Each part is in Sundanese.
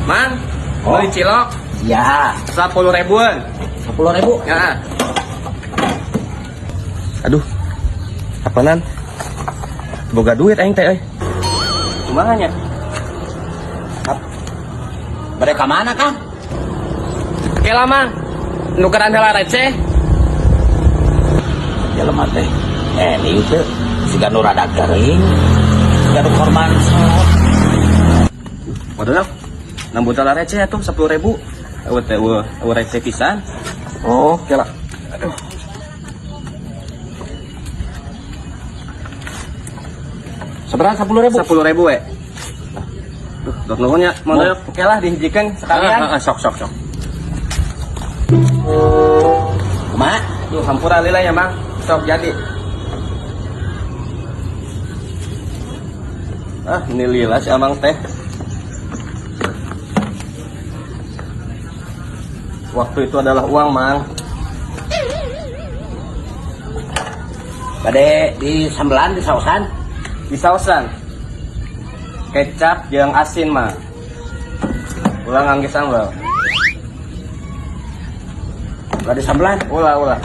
Mang, Oh. beli cilok Ya, 10 ribuan. 10 ribu. Ya. Aduh. Apanan? Boga duit aing teh euy. Kumaha nya? Mereka mana, Kang? Kela Mang. Nukeran heula receh. Jelema teh. Eh, ini teh siga nu rada kering. Siga nu korban sok. Waduh, nambut heula receh atuh 10 ribu. Eueuh teh eueuh eueuh receh pisan. Oh, kela. Aduh. Seberapa 10 ribu? 10 ribu we. Duh, dok nuhun ya, Mang Doyok. Oke lah dihijikeun sekalian. Ah, ah, sok sok sok. Kumaha? Duh, hampura lila ya, Mang. Sok jadi. Ah, ini lila si Amang teh. Waktu itu adalah uang, Mang. Bade di sambelan, di sausan. Di sausan. Kecap jeung asin, Mang. Ulah ngangge sambal. Ulah di sambelan. Ulah, ulah.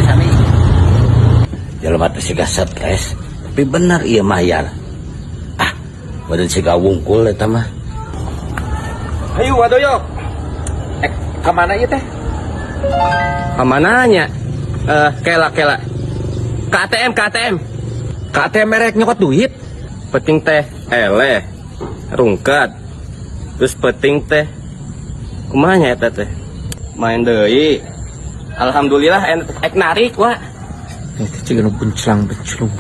Sami. Jelema teh siga stres, tapi bener ieu mayar. Ah, badan siga wungkul eta mah. Ayo, wadoyok. Eh, kemana ieu teh? Kamananya? Eh, kela kela. Ke ATM, ke ATM. Ke ATM merek nyokot duit. Penting teh eleh. Rungkat. Terus penting teh kumaha nya eta teh? Main deui. Alhamdulillah ek narik wa. Itu ciga nu benclang benclung.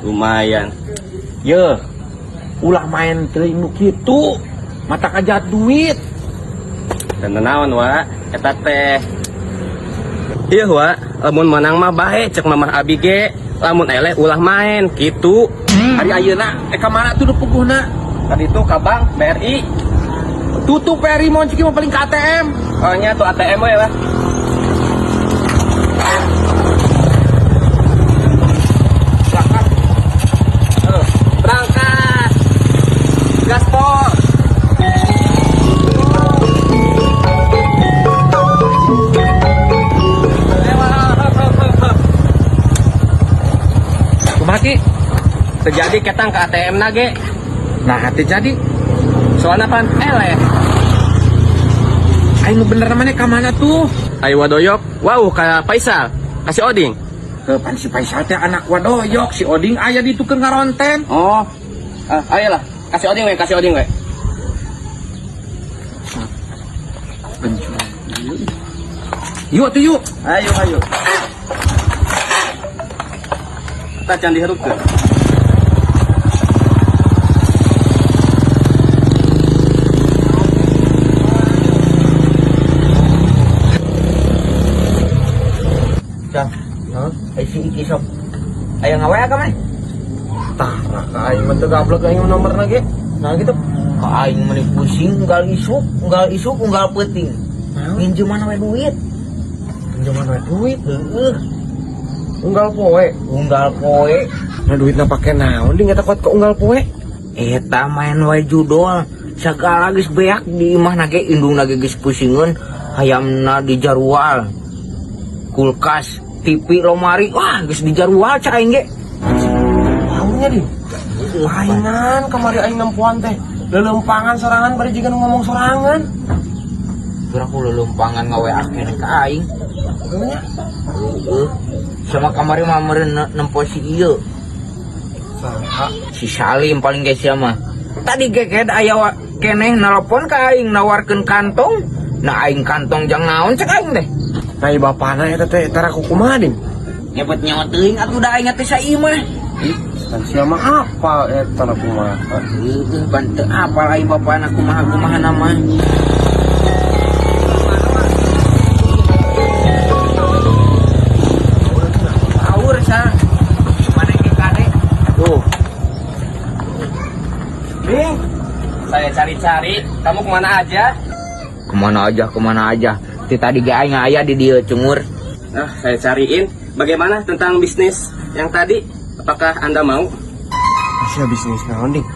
Lumayan. Ye. Ulah main teuing nu kitu. Mata kajat duit. Dan naon wa eta teh. Iya wa, lamun menang mah bae cek mamah abi ge, lamun eleh ulah main gitu. Hari ayeuna eh ka mana tuh nu puguhna? Tadi itu ka bank BRI. Tutup BRI mun ciki mah paling ke ATM. Oh nya tuh ATM we lah. Berangkat. Tuh, berangkat. Gaspol. Kumaha Ki? Terjadi ketang ke ATM na ge. Nah, teu jadi. Soalnya pan eleh. Aing nu bener namanya ka mana tuh? Ayo wadoyok. Wow, kayak Faisal. Kasih Oding. Ke pan si Faisal teh anak wadoyok, si Oding aya di keur ngaronten. Oh. Ah, ayolah. Kasih Oding we, kasih Oding we. Bencong. Yuk tuh yuk. Ayo, ayo. Kita jangan diherupkeun. Cang. Hah? Si Iki sok. Aya ngawa ka maneh? Tah, ka aing mah teu gablek aing nomorna ge. Nah gitu. Ka aing meni pusing unggal isuk, unggal isuk, unggal peuting. Nginjeman we duit. Pinjaman we duit. Heeh, Unggal poe. unggal poe. Nah duitna pake naon ding eta kuat ke unggal poe? Eta main wae judol. Sagala geus beak di imah ge indungna ge geus pusingeun, hayamna dijarual. Kulkas, TV, lomari, wah geus dijarual cak aing ge. Naonnya ding? Laingan kamari aing nempuan teh. Leuleumpangan sorangan bari jiga nu ngomong sorangan. Kira aku leuleumpangan ngawe keneh ka aing. Nya. Heeh. Sama kamari mah meureun nempo si ieu. Saha? Si Salim paling ge sia mah. Tadi ge aya keneh nelpon ka aing nawarkeun kantong. Nah aing kantong jang naon cek aing teh. Nah, ieu bapana eta teh tara ku kumaha ding? Nyebut nyawa teuing atuh da aing teh saimah. Ih, kan sia mah apal eta na kumaha. Heueuh ban teu apal aing bapana kumaha-kumaha nama. Aur sa. Mana ge kade? Tuh. Ding. Saya cari-cari, kamu kemana aja? Kemana aja, kemana aja. Ti tadi ge aing aya di dieu, cungur. Nah, saya cariin. Bagaimana tentang bisnis yang tadi? Apakah Anda mau? Sia bisnis naon, Ding?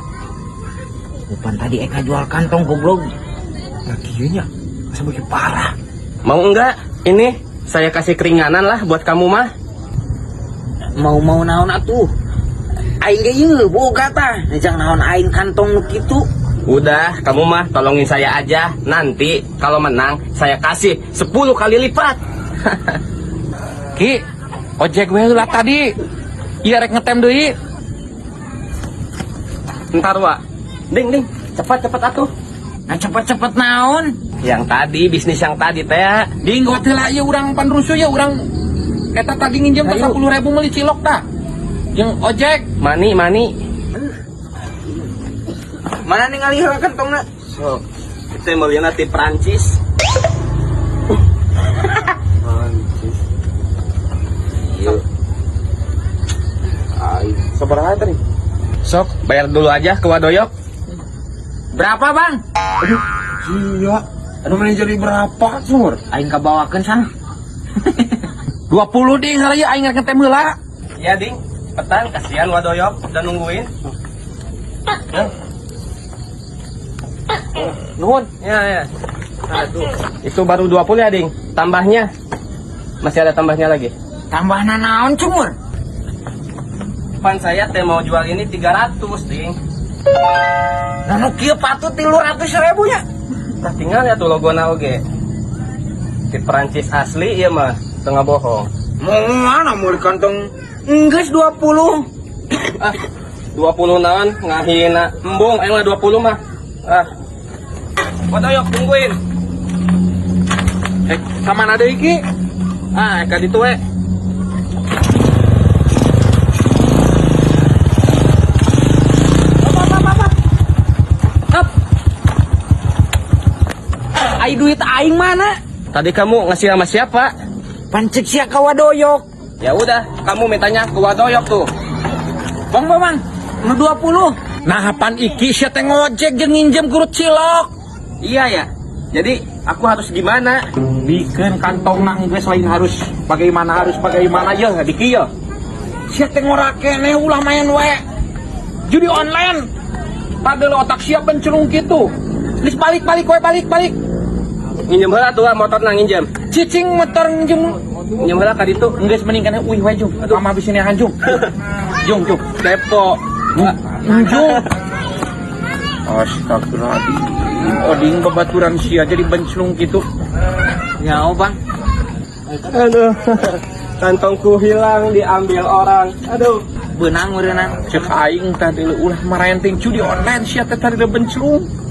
Bukan tadi Eka jual kantong, goblok. Nah, kieu nya. Asa beuki parah. Mau enggak? Ini saya kasih keringanan lah buat kamu mah. Mau-mau naon atuh? Aing ge ieu boga tah. Jang naon aing kantong nu kitu? Udah, kamu mah tolongin saya aja. Nanti kalau menang saya kasih 10 kali lipat. Ki, ojek we heula tadi. Iya, rek ngetem deui. Ntar, Wak. Ding, ding, cepat cepat atuh. Nah, cepet-cepet naon? Yang tadi, bisnis yang tadi teh. Ding, gawat heula ieu urang panrusuh ya urang. Eta tadi nginjem teh Ayo. 10.000 meuli cilok tah. Jeung ojek. Mani, mani. Mana ningali heula kantongna? Sok. Itu meulina ti Prancis. Prancis. Ieu. Aing. Sabaraha tadi? Sok, bayar dulu aja ke Wadoyok. Berapa, Bang? Aduh, sia. Aduh, mana jadi berapa, cungur? Aing kabawakeun sana. 20, ding, heula ieu aing rek ngetem heula. Iya, Ding. Cepetan, kasihan Wadoyok udah nungguin. Hah? Nuhun. Ya, ya. Aduh. Itu baru 20 ya, Ding. Tambahnya. Masih ada tambahnya lagi. Tambahna naon, cungur? Pan saya teh mau jual ini 300, Ding. Nah, nu kieu patut 300 ribu nya. Nah, tinggal ya tuh logona oge. Di Perancis asli iya mah, tengah bohong. Mau mana mau di kantong geus 20. Ah, 20 naon ngahina embung aing mah 20 mah. Ah. Wadoyok tungguin. Eh, ka mana deui, Ki? Ah, ka ditu we. Up. Ai duit aing mana? Tadi kamu ngasih sama siapa? Pan cek sia ka Wadoyok. Ya udah, kamu mintanya ke Wadoyok tuh. Bang, bang, bang. Nu 20. Nah, pan iki sia teh ngojek jeung nginjem gurut cilok. Iya ya. Jadi aku harus gimana? Bikeun kantongna geus, lain harus bagaimana ya di kieu. Sia teh ngora keneh, ulah main we. Judi online. Padahal otak sia bencelung kitu. Geus balik-balik we, balik balik. Nginjem heula tuh ah, motor nang nginjem. Cicing motor nginjem. Nginjem heula ka ditu. Geus mending kana uih we, jung. Aduh, mah bisa neangan, jung. Jung, jung. Depo. Jung. Astagfirullahaladzim. Oding babaturan sia jadi bencelung gitu. Nyaho, Bang. Aduh. Kantongku hilang diambil orang. Aduh. Beunang meureunang. Cek aing tadi ulah maraenting judi online sia teh tadi benclung.